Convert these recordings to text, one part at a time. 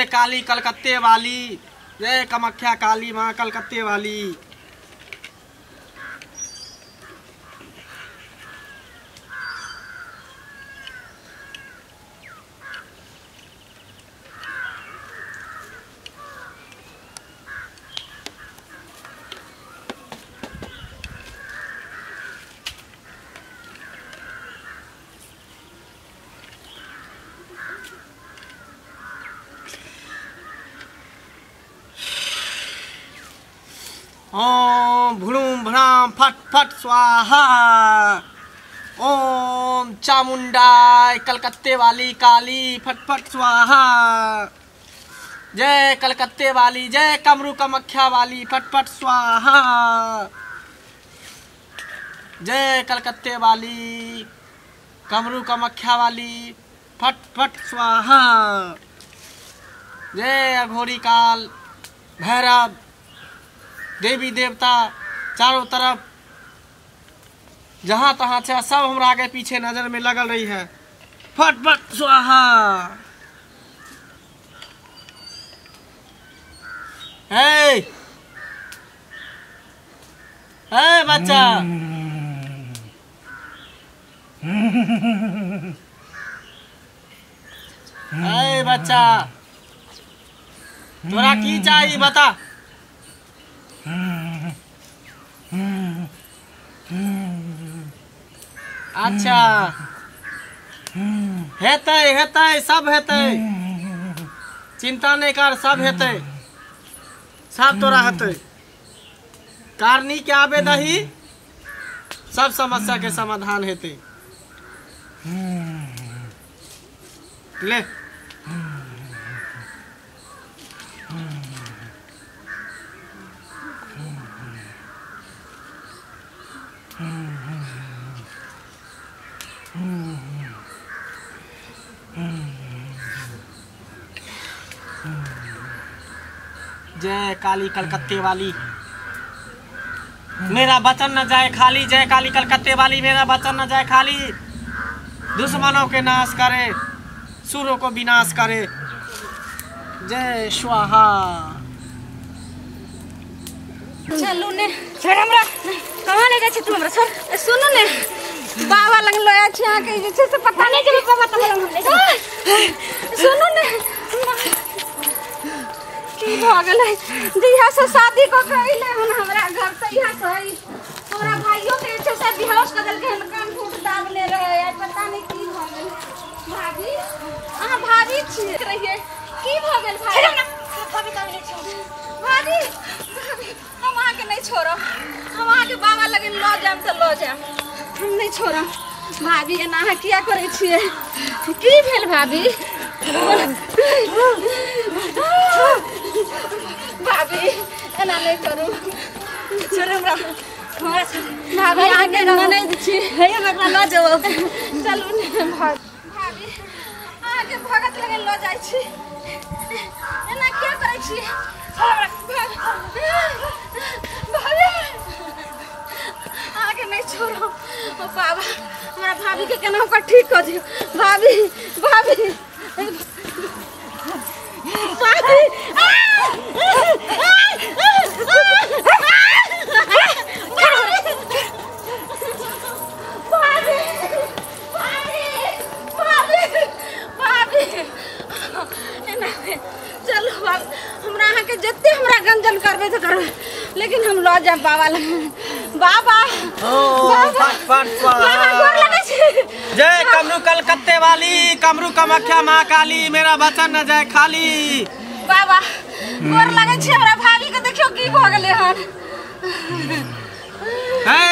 जय काली कलकत्ते वाली, जय कामाख्या काली माँ कलकत्ते वाली। ओम भ्रूम भ्राम फट फट स्वाहा। ओम चामुंडाय कलकत्ते वाली काली फट फट स्वाहा। जय कलकत्ते वाली, जय कमरू कामाख्या वाली फट फट स्वाहा। जय कलकत्ते वाली, कमरू कामाख्या वाली फट फट स्वाहा। जय अघोरी काल भैरव देवी देवता चारों तरफ जहाँ तहाँ से सब हमरा आगे पीछे नजर में लगल रही है। फट फट स्वाहा। हे हे बच्चा, हे बच्चा, तोरा की चाहिए बता? अच्छा हेतै हेतै सब हेतै, चिंता नहीं कर, सब हेतै, सब तोरा हेतै। कारनी के आबे दही, सब समस्या के समाधान हेतै। ले जय काली कलकत्ते वाली, मेरा वचन न जाए खाली। जय काली कलकत्ते वाली, मेरा वचन न जाए खाली। दुश्मनों के नाश करे, सुरों को विनाश करे। जय स्वाहा। चलू ने, छोड़ हमरा, कहाँ ले जाइ छी तू हमरा? छोड़। सुनू ने, बाबा लग लऽ छी अहाँके जे छै से पता नहीं जेबै बाबा तब लग ले। सुनू ने, की भऽ गेलै? जहिया से शादी कऽ के अइलै हन हमरा घर, तहिया से हमरा भाइयो के जे छै से बेहोश कऽ देलकै हन, कान फूट दाबने रहै, आइ पता नहि की भऽ गेलै। भाभी, अहाँ भाभी छियै रहियै, की भऽ गेल भाभी? भाभी, हम अहाँके नहि छोड़ब, हम अहाँके बाबा लग लऽ जायब तऽ लऽ जायब, हम नहि छोड़ब। भाभी एना अहाँ किया करै छियै? की भेल भाभी? भाभी एना नहि करू, छोड़ हमरा। भाभी अहाँके ननैद छी, हमरा लऽ जाउ। चलू ने भाभी, अहाँके भगत लग लऽ जाइ छी, एना किया करै छियै? भाभी अहाँके नहि छोड़ब। ओ बाबा, हमरा भाभीके केना कऽ ठीक कऽ दियौ। भाभी, भाभी, भाभी, भाभी, भाभी, चलू हमरा अहाँके जते हमरा गंजन करबै तऽ करबै, लेकिन हम लऽ जायब बाबा लग। बाबा, बाबा गोर लगै छी। जय कमरू कलकत्ते वाली, कमरू कामाख्या माँ काली, मेरा वचन न जाए खाली। बाबा गोर लगै छी, हमरा भाभी के देखियौ की भऽ गेलै हन। हे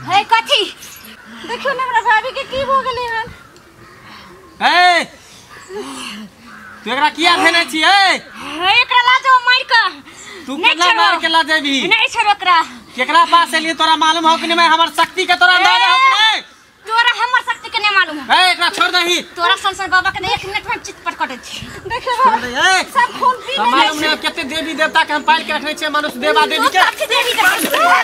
हे कथी? देखियौ ने हमरा भाभी के की भऽ गेलै हन। हे तू एकरा किया भेने छी? हे एकरा ला जाओ मार के। तू केना मार के ला जेबी? नहीं छोड़ ओकरा। केकरा पास एलिए तोरा मालूम हो कि नहीं? हमर शक्ति के तोरा अंदाजा हो कि नहीं? तोरा हमर शक्ति के नहीं मालूम है। ए एकरा छोड़ दही। तोरा सन सन बाबा के 1 मिनट में चित पर कटै छी। देखियो बाबा सब खून पी ले। मालूम नै कते देवी देवता के हम पाल के रखने छियै मनुष्य देवा देवी के। कथि देवी देवता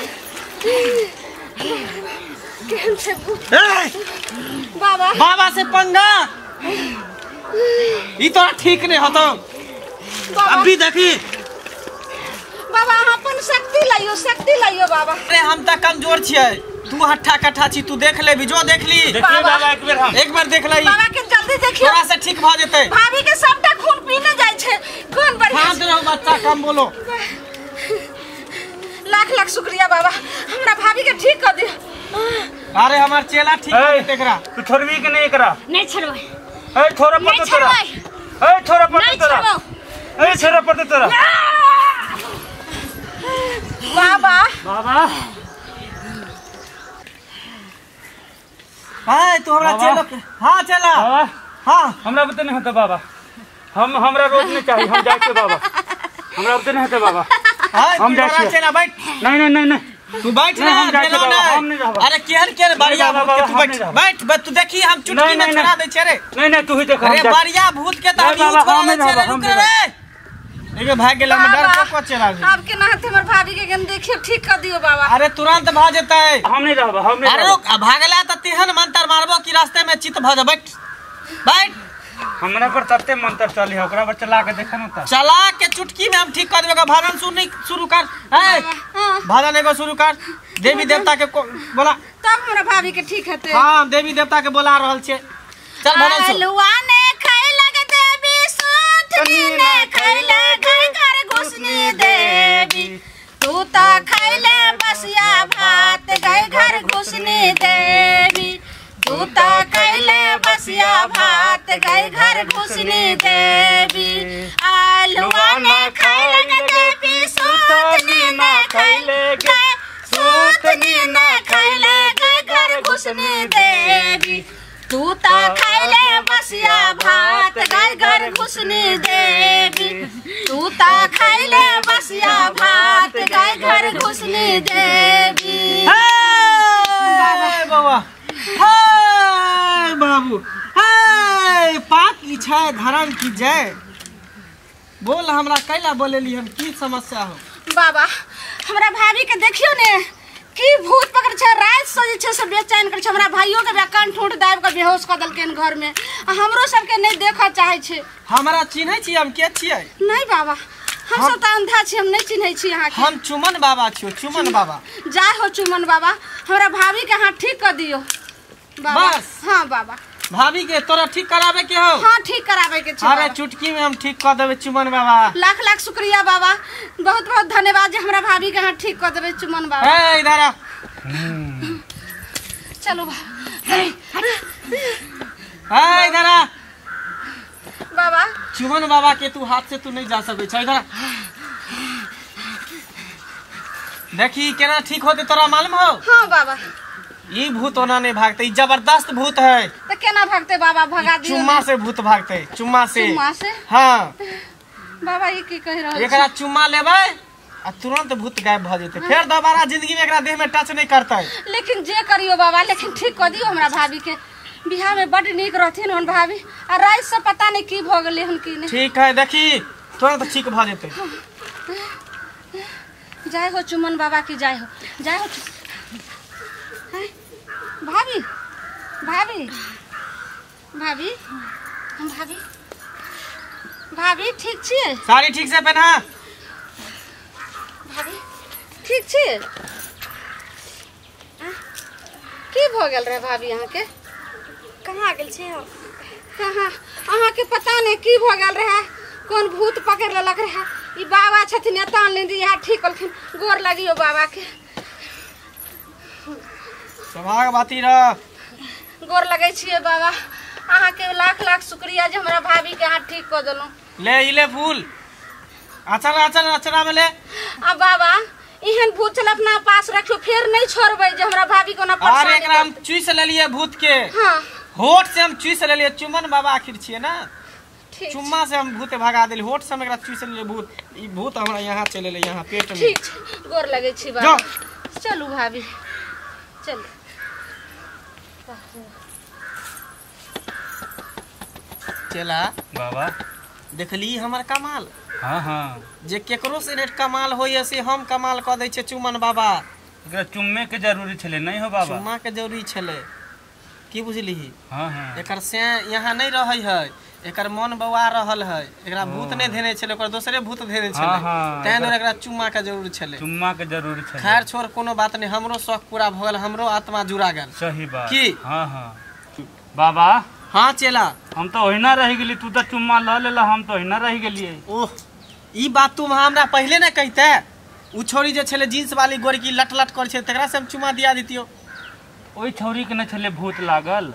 केहन छै भूत? ए बाबा बाबा से पंगा ई तोरा ठीक नै होतो। अभी देखी बाबा अहाँ अपन शक्ति लाइयो, शक्ति लाइयो बाबा। अरे हम त कमजोर छियै, तू हट्ठा कट्ठा छी, तू देख ले भी, जो देख ली। देखिए बाबा एक बेर, हम एक बार देख लई बाबा के, जल्दी देखियो तोरा से ठीक भ जेतै। भाभी के सबटा खून पीने जाय छै। कोन बढ़िया शांत रहो बच्चा, कम बोलो। लाख लाख शुक्रिया बाबा, हमरा भाभी के ठीक कर दियो। अरे हमर चेला ठीक कर देते एकरा। तू छोड़बी के नहीं एकरा? नहीं छोड़बै। ए छोड़ पड़ते तोरा, ए छोड़ पड़ते तोरा, ए छोड़ पड़ते तोरा। बाबा बाबा हां तू हमरा चेलो के। हां चेला। हां हमरा बते नहीं होता बाबा, हम हमरा रोज नहीं चाहिए, हम जाए के बाबा, हमरा बते नहीं होता बाबा, हम जाए। चेला बैठ। नहीं नहीं नहीं नहीं तू बैठ ना, हम जाए बाबा, हम नहीं रहब। अरे केहन केहन बढ़िया भूत के तू बैठ बैठ बैठ, तू देखी हम चुटकी में छोड़ा दै छे रे। नहीं नहीं तू ही देख। अरे बढ़िया भूत के त हम यूज छोड़ा दै छे रे। रुक रे, देखियो भाग गेल, हम डर को चेला। अब के ना हमर भाभी के गन देखियो ठीक कर दियो बाबा। अरे तुरंत भाग जेतै। हम नहीं रहब, हम नहीं। अरे रुक, भागला त तेहन मंत्र मारबो कि रास्ते में चित भ जा। बैठ बैठ। हमरा पर तते मंत्र चली है, ओकरा पर चला के देखा न त। चला के चुटकी में हम ठीक कर देबे। भजन सुन नहीं शुरू कर। ए भजन एगो शुरू कर, देवी देवता के बोला तब हमरा भाभी के ठीक हेतै। हां देवी देवता के बोला रहल छे। चल भजन सुन। अलुआ ने खैलक देवी सुथनी ने खैलक घर घुसनी देवी, तू त खैले बसिया भात गए घर घुसनी देवी, तू त खैले बसिया भात गए घर घुसनी देवी। आलुआ ने खैलक देवी सुथनी ने खैलक, सुथनी ने खैलक घर घुसनी देवी, तू त खैले बसिया भात गए घर घुसनी देवी, तू त खैले बसिया भात गए घर घुसनी देवी। हे बाबा, हे बाबू, हे पाक की छै धर्म की जय। बोल हमरा कैला बोलेली, हम की समस्या हो? बाबा हमरा भाभी के देखियो ने की भूत पकड़ छै, रात से जे छै से बेचैन कर छै। हमरा भाइयों के कान ठूंठ दाबि के बेहोश क देलकैन घर में, आ हमरो सब के नहीं देखऽ चाहे छै। हमरा चिन्है छी हम के छियै? नहीं बाबा, हम सब त अंधा छी, हम नहीं चिन्है छी अहाँ के। हम चुमन बाबा छियो, चुमन बाबा। जाय हो चुमन बाबा, हमरा भाभी के अहाँ ठीक कर दियो बाबा। बस। हां बाबा भाभी के तोरा ठीक कराबे के हो? हां ठीक कराबे के छै। अरे चुटकी में हम ठीक कर देबे चुमन बाबा। लाख लाख शुक्रिया बाबा, बहुत बहुत धन्यवाद जे हमरा भाभी के अहाँ ठीक कर देबे चुमन बाबा। ए इधर आ। चलो बाबा। ए इधर आ बाबा। चुमन बाबा के तू हाथ से तू नहीं जा सकै छै। इधर आ। देखी केना ठीक होते तोरा मालूम हो? हां बाबा। ई भूत ओना नहीं भागते, ई जबरदस्त भूत है। त केना भागते बाबा? भगा दियो। चुम्मा से भूत भागते, चुम्मा से। चुम्मा से? हां बाबा ई की कह रहल? एकरा चुम्मा लेबै आ तुरंत भूत गायब भ जेतै, फेर दोबारा जिंदगी में एकरा देह में टच नहीं करतै। लेकिन जे करियो बाबा, लेकिन ठीक कर दियो हमरा भाभी के। बियाह में बड नीक रहथिन हन भाभी, आ रात से पता नहीं की भ गेलै हन की नहीं। ठीक है देखी तुरंत ठीक भ जेतै। जय हो चुमन बाबा की जय हो, जय हो। भाभी भाभी भाभी भाभी भाभी ठीक छियै? साड़ी ठीक से पहना। भाभी ठीक छियै? की भ गेल रहे भाभी अहाँ के? कहाँ गेल छी हम? कहाँ अहाँ के पता नहीं की भ गेल रहे, कौन भूत पकड़ लेलक रहे। ई बाबा छथिन एतऽ आनलनि, इएह ठीक कलखिन। गोर लगियो बाबा के। सौभाग्यवती रह। गोर लगै छियै बाबा, अहाँ के लाख लाख शुक्रिया जे हमरा भाभी के अहाँ ठीक कऽ देलहुँ। ले ई ले फूल, आचर आचर अचरा में ले। आ बाबा एहन भूत छल अपना पास रखियो, फेर नहीं छोड़बै जे हमरा भाभी को ना परेशानी। अरे एकरा हम चूस लेलियै भूत के। हां होठ से हम चूस लेलियै। चुमन बाबा आखिर छियै ना, चुम्मा से हम भूत भगा देली, होठ से हम एकरा चूस लेलियै भूत। ई भूत हमरा यहाँ चलि एलै, यहाँ पेट में। ठीक छै, गोर लगै छी बाबा। चलू भाभी चलू। चेला बाबा देखली हमर कमाल। हाँ हाँ, जे केकरो से रेट कमाल होइए से हम कमाल कऽ दै छियै चुमन बाबा। एकरा चुम्मे के जरूरी छलै नहीं हो बाबा? चुम्मा के जरूरी छलै की बुझलिही? हाँ हाँ। एकर से यहाँ नहीं रहै है, एकर मन बौआ रहल है, एकरा भूत नहीं धेने छलै, ओकर दोसरे भूत धेने छलै, तैं दुआरे एकरा चुम्मा के जरूरी छलै। चुम्मा के जरूरी छलै। खैर छोड़ कोनो बात नहीं, हमरो शौक पूरा भऽ गेल, हमरो आत्मा जुड़ा गेल। सही बात की? हाँ हाँ बाबा। हाँ चेला। हम तो ओहिना रहि गेली, तू तो चुम्मा ल लेला, हम तो ओहिना रहि गेलियै। ओह ई बात तुम हमरा पहिले ने कहिते। उ छोरी जे छलै जींस वाली गोरकी लट लट करै छै तकरा से हम चुम्मा दिया दितियो। ओहि छौरी के न छलै भूत लागल,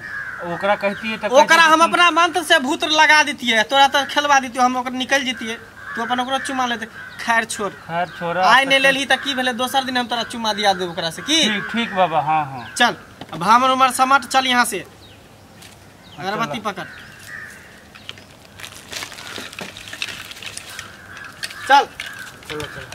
ओकरा कहतियै त ओकरा हम अपना मंत्र से भूत लगा दितियै, तोरा त खेलवा दितियो, हम ओकर निकल जितियै, तू अपन ओकरो चुम्मा लेते। खैर छोड़, खैर छोड़, आइ नहि लेलही त की भेलै, दोसर दिन हम तोरा चुम्मा दिया देब ओकरा से। की ठीक ठीक बाबा। हाँ हाँ चल अब हमर उमर समट, चल यहाँ से, अगरबत्ती पकड़, चल चलो चलो।